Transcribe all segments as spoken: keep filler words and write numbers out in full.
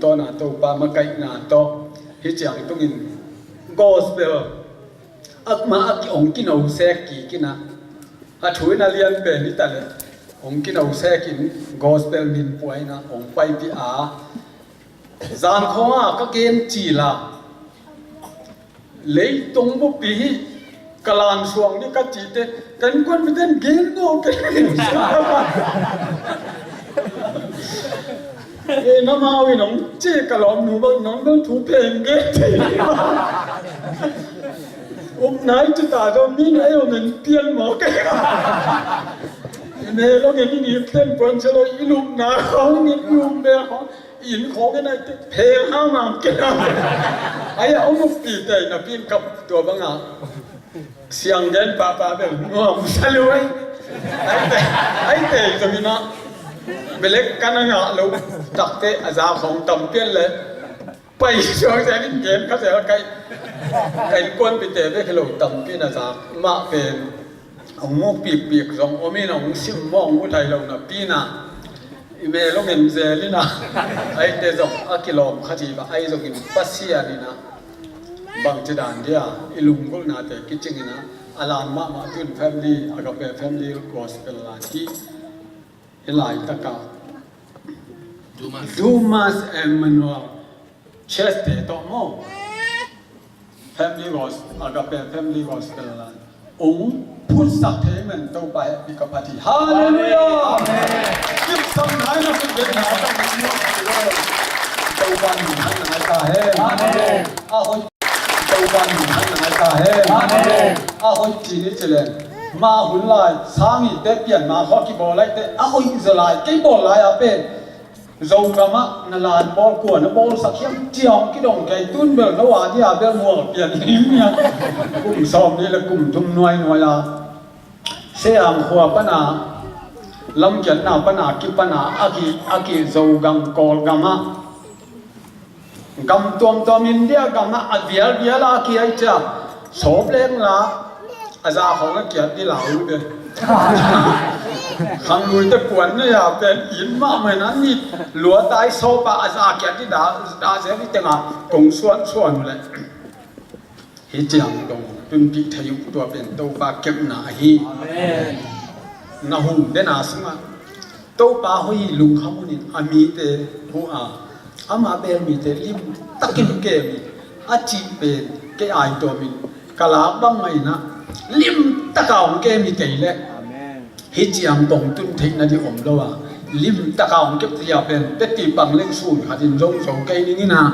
Tawna Topa makaihna tawh hih ciang tungin gospel akma a ki ong kino sek kik in a, a thu in a lian pen hi ta leh ong kino sek in gospel min pua in a ong paipih a, zan khawng a ka gen cil a, leitung buppi hi, ka lan suang ni ka cihte, kan kuan miten gen ngawh kei. E, na mau in ong ci ka lawm nu bang nong bang thu pen gen thei. Upna i ci ta zaw mi na ei ong en pian maw kei. I me lo ngen i ni ten puan se lo i lupna khawng i lum be khawng. Inn khawng in a i te pheng hang hang kei a. Ai a om uppi te na pin kap tua bang a. Siang gen papa bel nuam sa lu ai. Ai te, ai te zong in a. Belek kan a ngah lo takte a za khawng tam pian le. Pai suang sa in gen ka sel kai. Kai kuan pi te bek lo tam pian a za mah pen. Ong muk pikpik zong om in ong sim mawng mu thai lo napi in a, i me lo ngen zel in a, aite zong a kilawm khat hi bang, ai zong in Pasian in a bangci dan dia i lunggulhnate kicing in a, a lan mahmah tun family, Agape Family Gospel lan hi. Hih laitak a Dumas. Dumas Emmanuel Church te tawh maw? Family Gospel, Agape Family Gospel lai ong phutsak thei man Topa hehpih ka phat hi. Halleluiah. Amen. Kipsang nai na kipgen na ta. Topa min thang nai ta hen. Amen. A hoih Topa min thang nai ta hen. Amen. A hoih ci ni ci leng, ma hun lai sang i te pian ma khaw kibawl lai te a hoih zaw lai, kei bawl lai a pen Zogam ah na lan bawl kua na bawlsak hiam ci a hong kidong kei, tun bel no a dia bel mual pian hi nia. Kum sawm nih le kum thum nuai nuai a Siang khua pana, lamkiatna pana kipana a ki, a ki Zogam Kawlgam ah gam tuamtuam India gam ah a vialvial a ki ai cia, sawp leng la a za khawng a kiat di lau lu be. Khangluite puan na ya pen in mahmah in an ni lua tai sawp a a za kiat di da, da zia di tenga kong suan suan le. Hih ciang dong tunpih thei uh tua pen Topa kepna ahi. Amen. Na hum dena sungah Topa hoih lungkham hunin a mite huh a, ama bel mite limtakin kem hi a cih pen kei ai tuamin ka lak bang mah inah limtaka hong kem hi kei leh. Amen. Hih ciang kong tun theih nading om lo a, limtaka hong kep zia pen peti pang leng sun khatin zong zo kei ning inah.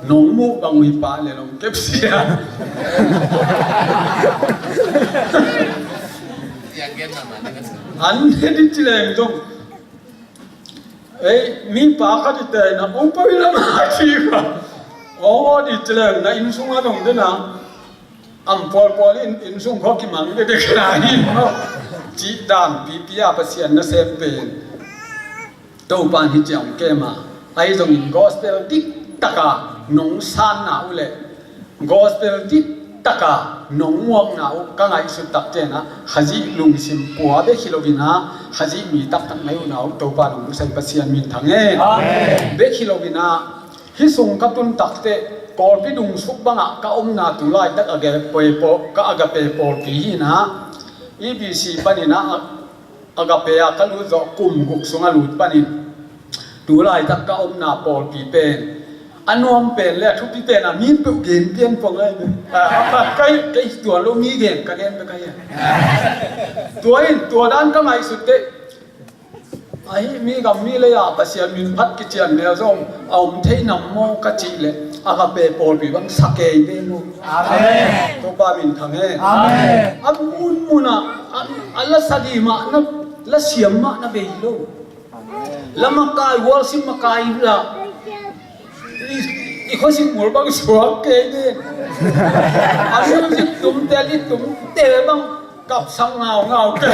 Nong muh bang uh hi pah le nong kep zia. An he di ci leng zong. Ei, mi pa khat i te na ong pawh i lam a ci ka. Ong aw di ci leng na inn sung a dong dena. Am pawlpawl in, inn sung khawh kimang dede kha hi maw? Cih dan pipi a Pasian nasem pen Topa in hih ciang kem a, ahi zongin gospel diktaka nong sanna uh leh gospel diktaka nong muakna uh ka ngaihsut tak ciangin ah Khazih lungsim pua bek hi loin ah Khazih mi taktak na hi uh na uh Topa nong lusai Pasian min thang e. Amen. Bek hi loin ah Hih sung ka tun takteh Kawlpi dungsuk bangah ka omna tu laitak Agape pawl, ka Agape pawlpi hi inah, E B C panin ah Agape ah ka lut zawh kum guk sung a lut panin tu laitak ka omna pawlpi pen a nuam pen le a thupi pen a mi peuh gen pian pong ai. Kai, kai tua lo mi gen ka gen pe kai. Tua in tua dan ka ngaihsut teh Ahi mi gam mi lei-a Pasian min phat kician mel zong a om thei nam maw ka cih leh Agape pawlpi bang sa kei ve maw? Amen. Topa min thang e. Amen. A munmunah a, a la sa di mah na, la siam mah na bei lo. Amen. La makai, worship makai la i, i khuasik mul bang suak kei ve. A music tumte, i tumte bang kapsak ngaungau te.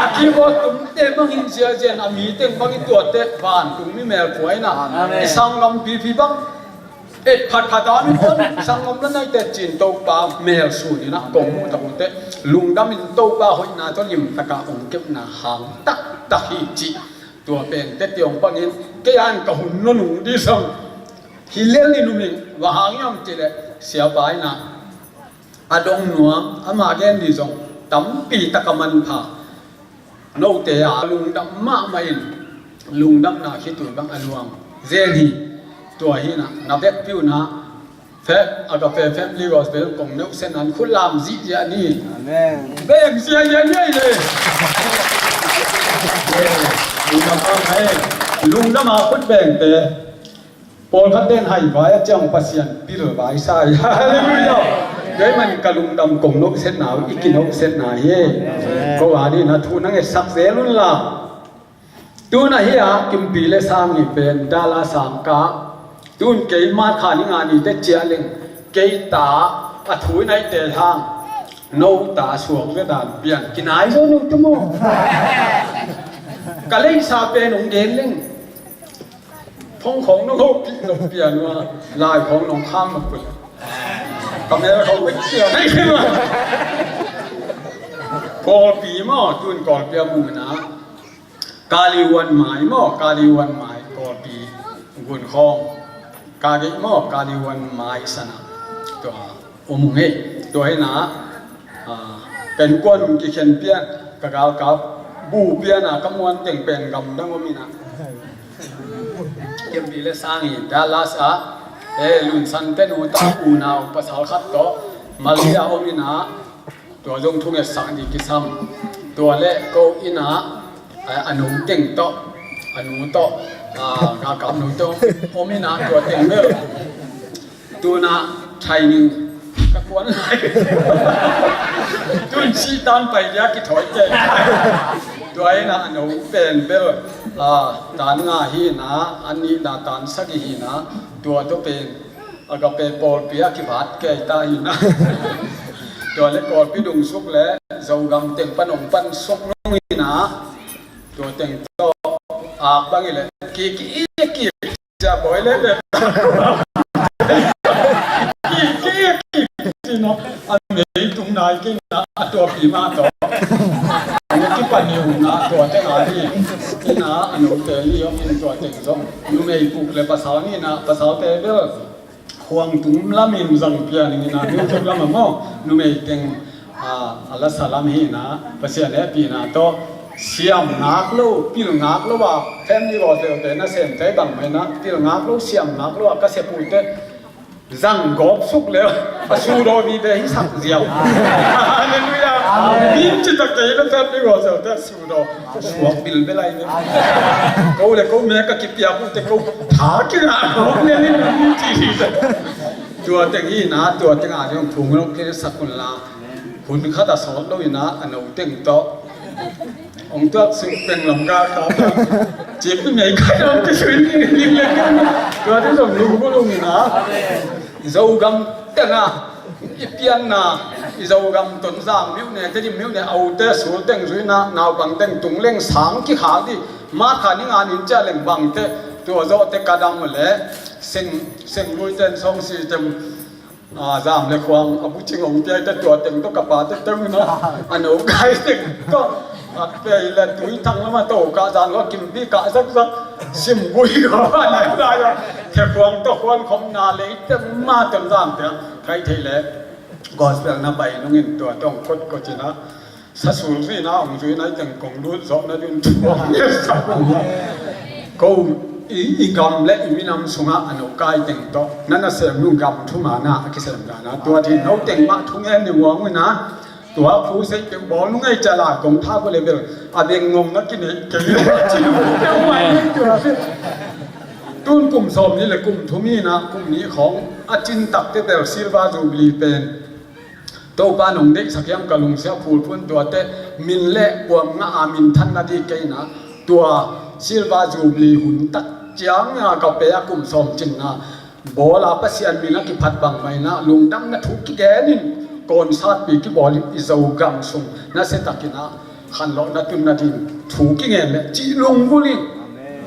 A keyboard tumte bang hin ziazian a mi teng bang i tuate vantung mi mel puaina. Amen. I sanggam pipi bang et phatphat a mi pon sanggam la naite cin Topa mel sunin a kong muh tak uh teh lungdamin Topa hoihna tawh limtaka hong kepna hang taktak hi cih Tua pen teti hong pangin kei an ka hun nunung di sang hi lel ni numing va hang yam ti le siapa ina a dong nuam ama gen di zong tampi taka manpha. Note a lungdam mahmah in lungdamna khitui bang a luang zel hi. Tua hina na vekpi una Fe, Agape Family Gospel kong neuh sen an khut lam zihziah ni. Amen. Beng ziahziah ni ahi le. Lungdam a hai. Lungdam a khut bengte. Pawlkhat den hai vai a ciang Pasian pil vai sa hi. Halleluiah. Kei man ka lungdam kong neuh sen na, i kineuh sen na hi. Ko a ni na thu nang e sak zel un la. Tun ahi a Kimpi le Sang i pen Dallas sang ka. Tun kei March kha ni nga ni te ciah leng kei ta a thu i naite hang no ta suak ve dan pian kinai zo no tu mo. Ka leisa pen ong gen leng. Phong khong nong ho pi nong pian wa lai khong nong khang nong put. Ka mel khong pen pian nai ma. Kawlpi maw tun Kawlpi a mu na. Kaliwan mai maw, Kaliwan mai, Kawlpi gun khawng. Kagei maw, Kaliwan mai sana. Tua, um hei, tua hei na, ah, pen kuan um kikhen pian, ka galkap, bu pian a, ka muan teng pen gamdang om ina. Kimpi le Sang i, Dallas a, eh, Lunsan te nu ta, unau, pasal khat to, Malaysia om ina, Tua zong thungetsak ding kisam. Tua le ko ina a nu teng tawh a nu tawh a galkap nu tawh om ina tua teng bel. Tuna training ka kuan lai. Tun si tan pai dia kithawi te. Tua ina a nu pen bel a tan nga hi na an ni na tan sagi hi na tua to pen. Agape pawlpi a kibat kei ta hi na. Tua le pawlpi dungsuk le Zogam teng pan ong pan suk nung hi na. Tua teng tawh ak bang i le ki ki ki ki cia bawi le le. Ki ki ki ki no. A mei tung nai ki na a tua pi ma tawh. Ang kipan hi na tua teng a hi. Hi na a nung te hi om in tua teng zong. Numei puk le pasal ni na pasal te bel. Khuang tung lamin zang pian ing ina, nu tuk lama maw, numei teng, a, a lasa lam hi ina, Pasian hehpihna tawh, siam ngak lo, pil ngak lo a, family gospel te na sem te bang mai na, pil ngak lo, siam ngak lo a, ka sepute, zang gawp suk le, a sudaw vive hi sak ziau. Halleluiah. Amen. Min citak te hi na family gospel te, Sudaw, suak bilbel ai ve. Ko le ko me ka kipiak uh te ko tha kila hok ne ni ci hi te. Tua teng hi na, tua teng a zong thung lo ke sak un la. Hun khat a sawt lo ina a no teng tawh. Ong tuak suk peng lam ka ka ta. Cip pi mei ka lam ki sui ni ni le. Tua te zong lu ko lo ina. Zogam teng a. I pianna, i Zogam Tonzang myone, Tedim myone, a ute, sul teng zuina, naupang teng tung leng sang kikhak di, March kha ni nga nin cia leng bangte, tua zawhte ka dam le, seng, seng lui ten sawng si tem, a, zam le khuang, a bucing ong piai te tua teng to ka pa te teng na, a no kai teng to, a pei le tui thang lama to ka zan lo kim pi ka zak zak, sim gui ko a le la ya, te khuang to khuan khom na le, i tem ma tem zam te, kai thei le. Gospel na pai nungin tua tawng kot kot cina. Sa sul zuina, ong zuina, i teng kong lut zawh na dun tua. Ko i, i gam le i minam sunga a no kai teng tawh. Na na sem nung gam thu ma na a kisem da na. Tua di no teng ma thu ngen ni wang na. Tua phu sei te bawl nung ei cala kong tha ko le bel. A beng ngong na kinei kei. Tun kum sawm ni le kum thum hi na kum ni khawng a cin takte bel silver jubilee pen. Topa nong deihsak hiam ka lungsia phulphun tuate min le kuam nga a min than na di kei na tua silver jubilee hun tak ciang a ka pe a kum sawm cin na bawl a Pasian min a kiphat bang mai na lungdam na thu kigen in kawnsatpi kibawl in i Zogam sung na se takin a khanlawh na tun na din thu kingen le cih lungvul in.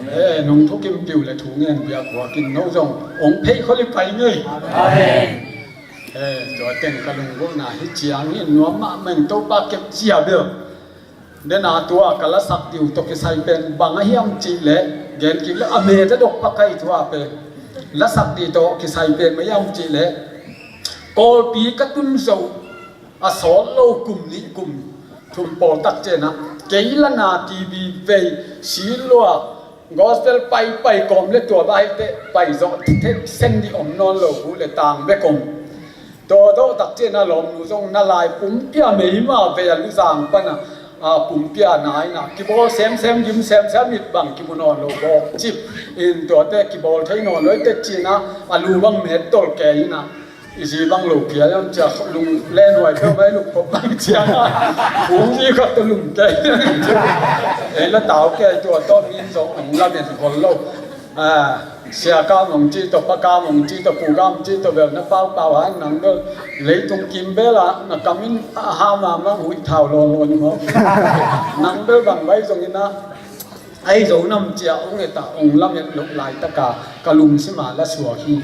Eh, nong thukim piu le thu ngen bia kuakin no zong ong phei khol i pai ngei. Amen. Eh, tua teng ka lunggulhna hi ciang hi nuam mahmah in Topa kep cia bel. Dena tua ka lasak diu tawh kisai pen bang a hiam cih leh, gen kik leh a met a dok pak ahi tua pen. Lasak dih tawh kisai pen bang hiam cih leh, Kawlpi ka tun zo a sawt lo kum nih kum thum pawl tak ciangin ah, kei lana T V vei, si lua, gospel pai pai kawm le tua bai te pai zawh thek sen dih om nawn lo uh le tang bek om. Tua dawh tak ciangin ah lawmnu zong na lai pumpi a meima vei a luzang pan a, a pumpi a na in ah kibawl semsem, gim semsem, it bang kimu nawn lo, bawk cip in tuate kibawl thei nawn lo, i te ciangin ah a lu bang met tol kei in ah, i zi bang lo phial hiam cia, lung len huai peuh mai luk kop bang cia. Kung zi khat tawh lum kei. Ei la tau kei tua tawh min zong ong lamen khol lo. Ah, sia kam ong ci tawh, pa kam ong ci tawh, pu kam ong ci tawh bel na pau pau a, nang bel leitung kim bel ah na kam in a ha ma mang huih thau lawn lawn maw. Nang bel bang bai zong in ah, ai zo nam cia ong et a, ong lamen lo laitak a ka lungsim a la suak hi.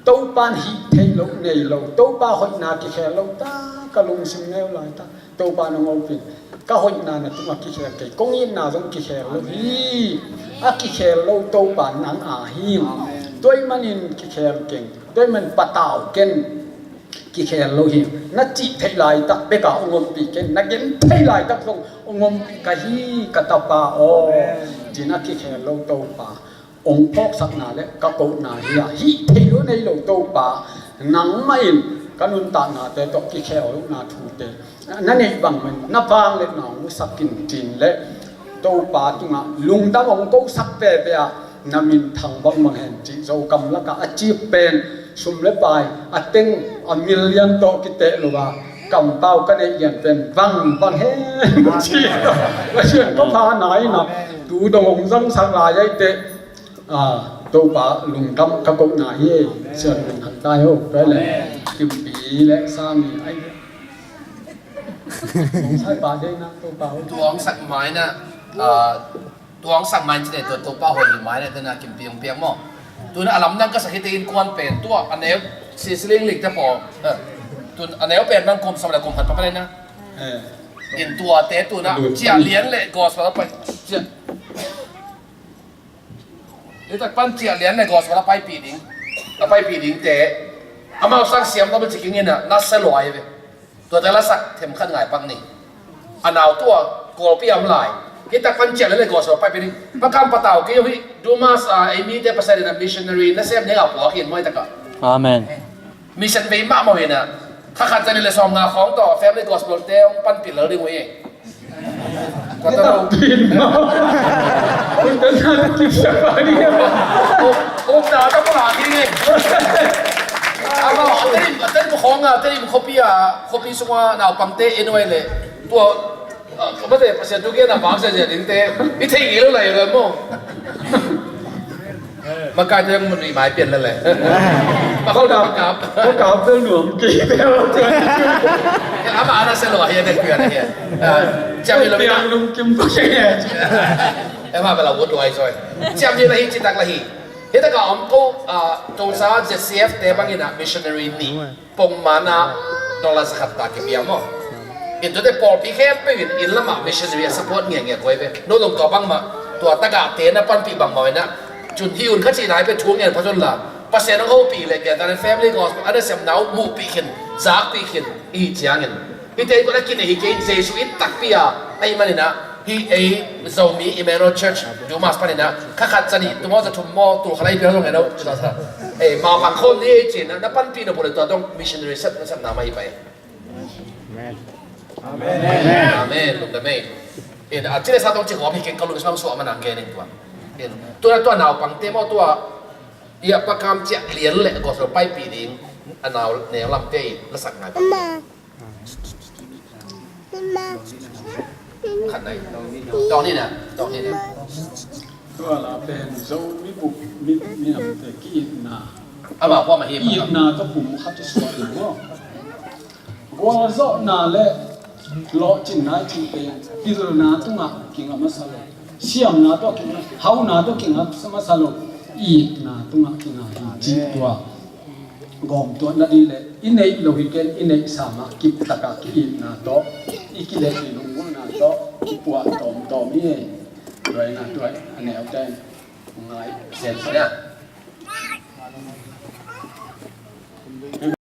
Topa'n hih theih loh nei lo, Topa hoihna kikhel lo ta, ka lungsim neu laitak. Topa nong hopih in, ka hoihna na tungah kikhel kei, kong itna zong kikhel lo hi. A kikhel lo Topa nang a hi. Tua ahih manin kikhel keng, tua ahih manin patau ken, kikhel lo hi. Na cih theih laitak bek a ong ompih ken, na gen theih laitak zong ong ompih ka hi, ka tapa aw. Ci-in a kikhel lo Topa ong phawksakna le ka kohna hi a, hih theih loh nei lo Topa, nangmah in ka nuntaknate tawh kikhel lohna thute na neih bang manin na vangliatna ong musak in, ci-in le Topa tungah lungdam ong kosak veve a, na minthang bangbang hen cih Zokam lakah a cip pen sum le pai a teng a million tawh kiteh lo a, kampau ka neih lian pen bangbang hen cih Pasian ka pha na in ah, tu dong ong zangsak lai ahih teh, ah, Topa lungdam ka kohna hi. Sian lungdam tai ho, tua le Kimpi le Sami ai. Sai pa dei na Topa ho. Tuang sak mai na, ah, tuang sak mai cine tua Topa hoi mai na, tena Kimpi ong piang maw. Tuna a lamdang ka sak hi te innkuan pen tua a neu si siling lik te paw. Eh, tun a neu pen bang kum sawm le kum khat pa pen na. Eh. In tuate tuna ciah lian le gospel a pai. Ciah. Hitak pan ciah lian le gospel a paipih ding, a paipih ding te amau sang siam lam ci kingin a na sa luai ve. Tuate lasak themkhat ngai pak ni. A nau tua Kawlpi am lai. Hitak pan ciah lian le gospel a paipih ding. Pa kam patau kei uh hi, Dumas a ei mite pasal in a missionary na sem ding a puak in mawi taka. Amen. Mission vei mahmah hi na. Kha khat zani le sawm nga khawng tawh family gospel te hong panpih lel ding uh hi. Kua ta lo. Uk ta ta pula hi nge. Ama a tari a tari mu khawng a tari mu khopi a khopi sunga naupangte en uh ai le. Tua Ka mate Pasian thu gen a vang sia sia ding te i thei ngei lo lai lo maw? Makai te mun i mai pian le le. Ma khau da kap. Khau kap te nuam ki. Ama ana se lo hi ne kuya ne hi. Ciam ni lo piang lum kim ko se. Ema bela wo tuai soi. Ciam ni la hi citak la hi. Hi ta ka om ko, ah, tong sa Z C F te bang ina missionary ni. Pongmana dollar zakhat ta kipia maw? In tuate pawlpi khempeuh in inn lamah missionary a support ngiangia koi ve. No dong tua bangmah tua tagahte na panpih bangmah ina. Cun hi un kha cihna hi pe thu ngen pha cun la Pasian hong hopih le piantan family gospel a nasem nau muhpih khin, zakpih khin i ciangin. Hite in kona kinei hi kei Jesuh in takpi a ahi manina. Hi ei Zomi Emmanuel Church Dumas panina kha khat zani tumaw za thum maw tu khalai piang zong eno. Ei ma pang khawm ni ei cina na panpih na bole tua dong missionary set na set na mai pai. Amen. Amen. Lungdam ei. In a cile sa dong ci khawm hi keng ka lung sang suah manang ke ning tua. In tua tua naupang te maw tua ia pakam ciah lian le gospel paipih ding a nau neu lam te i lasak ngai. Khat nai. Tawng ni na, tawng ni na. Tua la pen Zomi bup mi, mi namte ki-itna. Ama pua ma hi. Itna ka pum khat i suak ding maw. Gualzawhna le lawhcinna i cihte pilna tungah kingah masa lo. Siamna tawh kingah, hauna tawh kingah masa lo. Itna tungah kingah hi cih tua. Gawmtuah nadih le i neih lo hi ken i neih samah kiptakah ki-itna tawh i kileh i lunggulhna tawh Tua tawm tawm i. Tua ina tua a neu ten ngai sen sen.